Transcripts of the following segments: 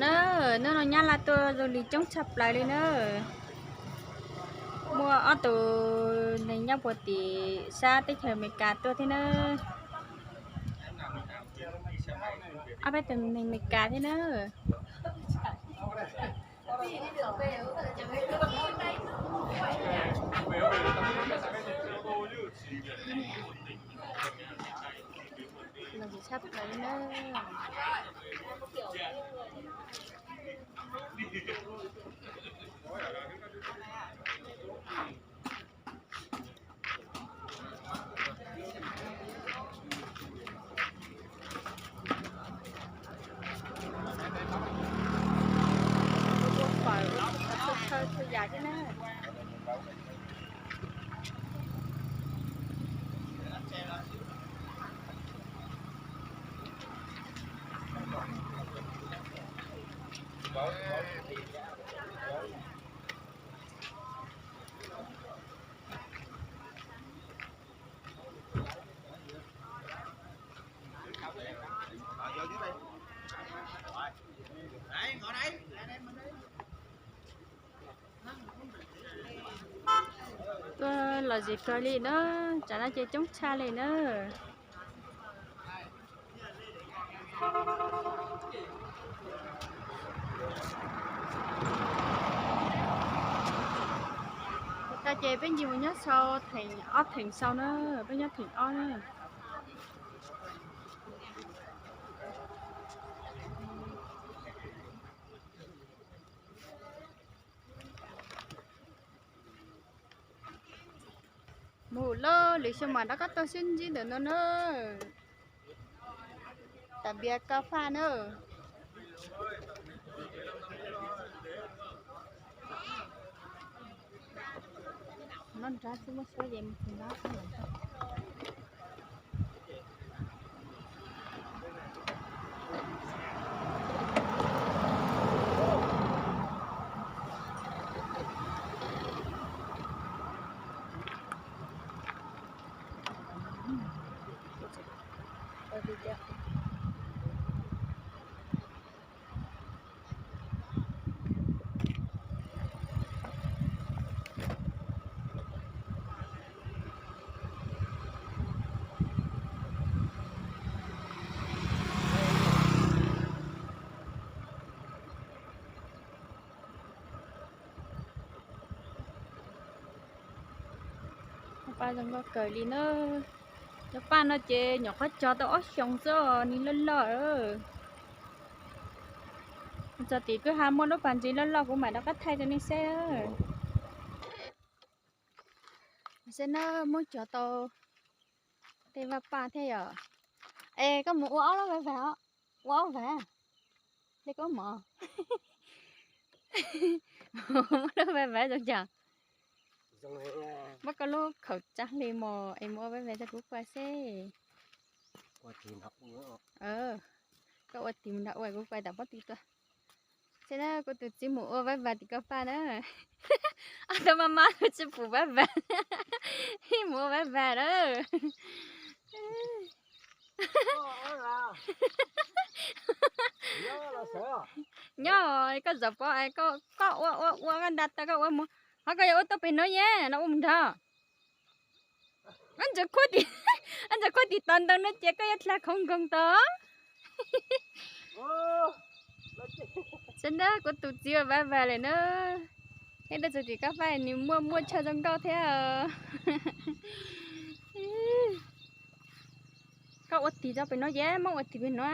Na, hnub no Nyab Laj tuaj zoo li coob tshaj plaws li na. Muaj ob tug neeg nyob puag tim sab teb chaws Amelikas tuaj thiab na. Ob peb tug neeg Amelikas thiab na. Los tshaj plaws li na. Ua fawm, ua txhua yam thiab na. Tuaj lom zem kawg li na, tsam no ces coob tshaj li na. Tag ces peb ncig mus nyob sau theem ob theem sau na, peb nyob theem ob na. Mus lawm, lwm xyoo mam rov qab tuaj sib ntsib ntawm no na. Tam bias koj faj na. Nov nrad xwb muab suab ces mus tsis nrad. Paj zoo nkauj kawg li na. Cov paj no ces nyuam qhuav cog tau ob xyoos xwb, nws loj loj. Txog tim kwj ha muaj lub pas ntsis loj loj kuv mam rov qab thaij rau nej saib. Saib na, muab cog tau tej vaj paj thiab yom. Es koj mus ua ob lub vaj vag, ua ob vag li koj mov. Muab lub vaj vag zoo cas? Muab koj lub khaum tsa hli mos es mus ua vaj vag rau kuv pais seb. Koj ua tim nrog ua kuv pais tom pob tw tuaj. Seb na, kuv tus txiv mus ua vaj vag tim koj paj na. Ob tug maj maj tsis pum vaj vag, mus ua vaj vag na. Nyob koj zaum pov, koj ua ua ua koj nta taw koj ua mus, ho koj yuav ua tuaj pem no ye, no ua mus nrog. Ntxawm khuab tim tod ntawd no ces koj yuav dlha khoov nkoos tod. Sab ntab kuv tus txiv ua vaj vag lawm na. Thiab dab tsi tim koj paj nws muaj muaj chaw zoo nkauj thiab. Koj ua tig rau pem no ces muab ua tig pem no.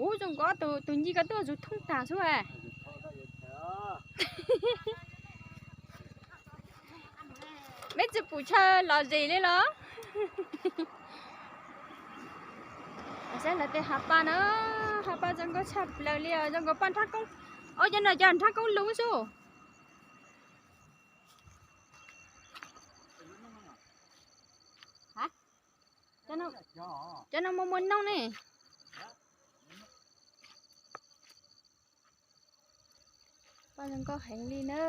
Ub, zoo nkauj, tus ncig ko twb ua zus thoob tag xwb. Meb tsis pum chaw lom zem li los? Saib lawv tej hav paj na, hav paj zoo nkauj tshaj plaws li os, zoo nkaus paj nrhab koob. Os, cov no cov nrhab koob lub xwb. Cov no muaj muaj noog ne. Paj zoo nkauj heev li na.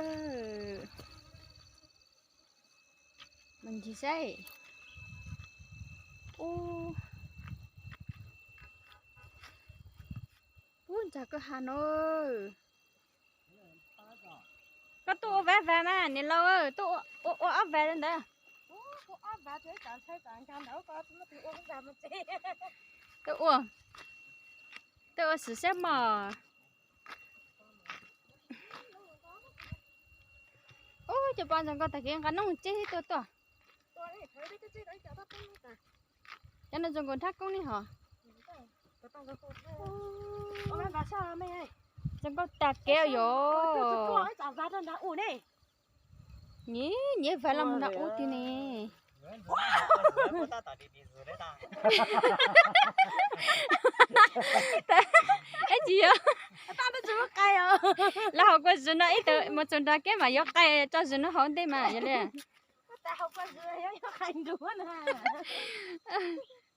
Mus ncig saib. Ub, Tsag koj ha no. Koj tuaj ua vaj vas mas niam laus, tuaj ua ob vas ntawd. Tuaj ua, tuaj ua sim siab mog. Ub, cov poj ntxoog nkauj tag kev nqa noog tseb tuaj tuaj. Cov no zoo nkauj nrhab koob li hos. Zoo nkauj tag kev yom. Nyiav, nyiav vas los mus nram ub tiag ne. Ib tsis yog, los hauv kua zws no ib tawm mus txog nram keb mas yuav qai tso zws no hauv ntej mas yog li.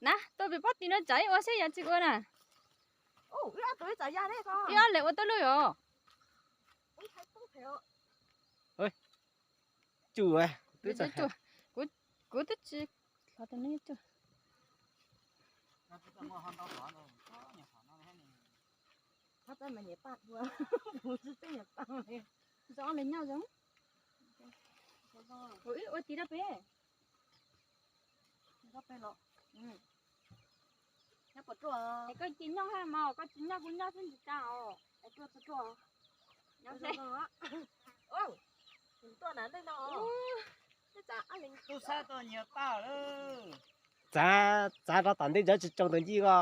Na, tuaj pem pob tw no tsam ib ua seb yog tsis ua na. Ib ob leeg ua tuaj lub yom. Tsuj, kuv twb tsis hloov tau neb tsuj. Zoo li nyob zoo. Kuv wb ua tib rau peb. Es koj cia nyob haj mas koj tsis nyob kuv nyob xwb ntsis tas os. Es tuaj txog tuaj. Nyob xwb. Txav, txav rau tom ntej ntawd tsis tsoo tus ncij ko.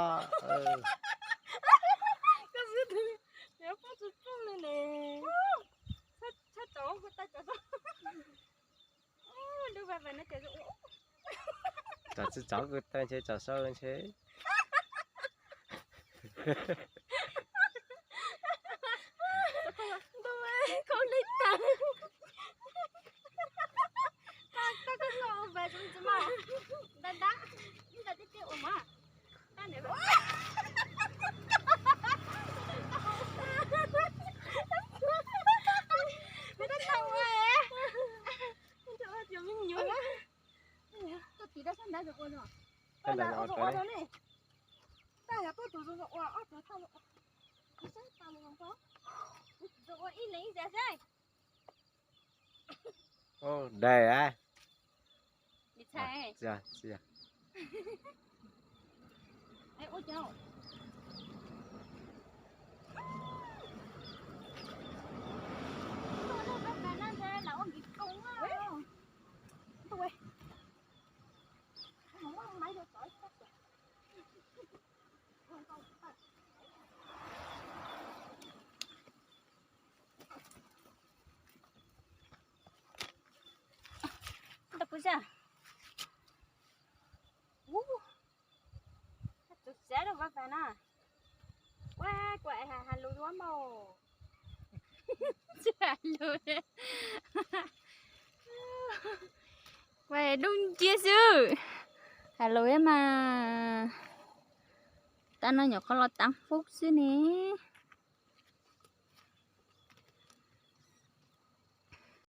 Txav tsis txav kuv tag ntshe txav sawb ntshe. Ua ib leeg ib zas xwb. Ua daig a. Ntau kuv xwb. Ub, txav rau vaj vas na. Ua kuv has lus duab mas. Tsis has lus li. Kuv dub nciab xwb. Has lus mas. Tab no nyuam qhuav los tav fub xwb ne.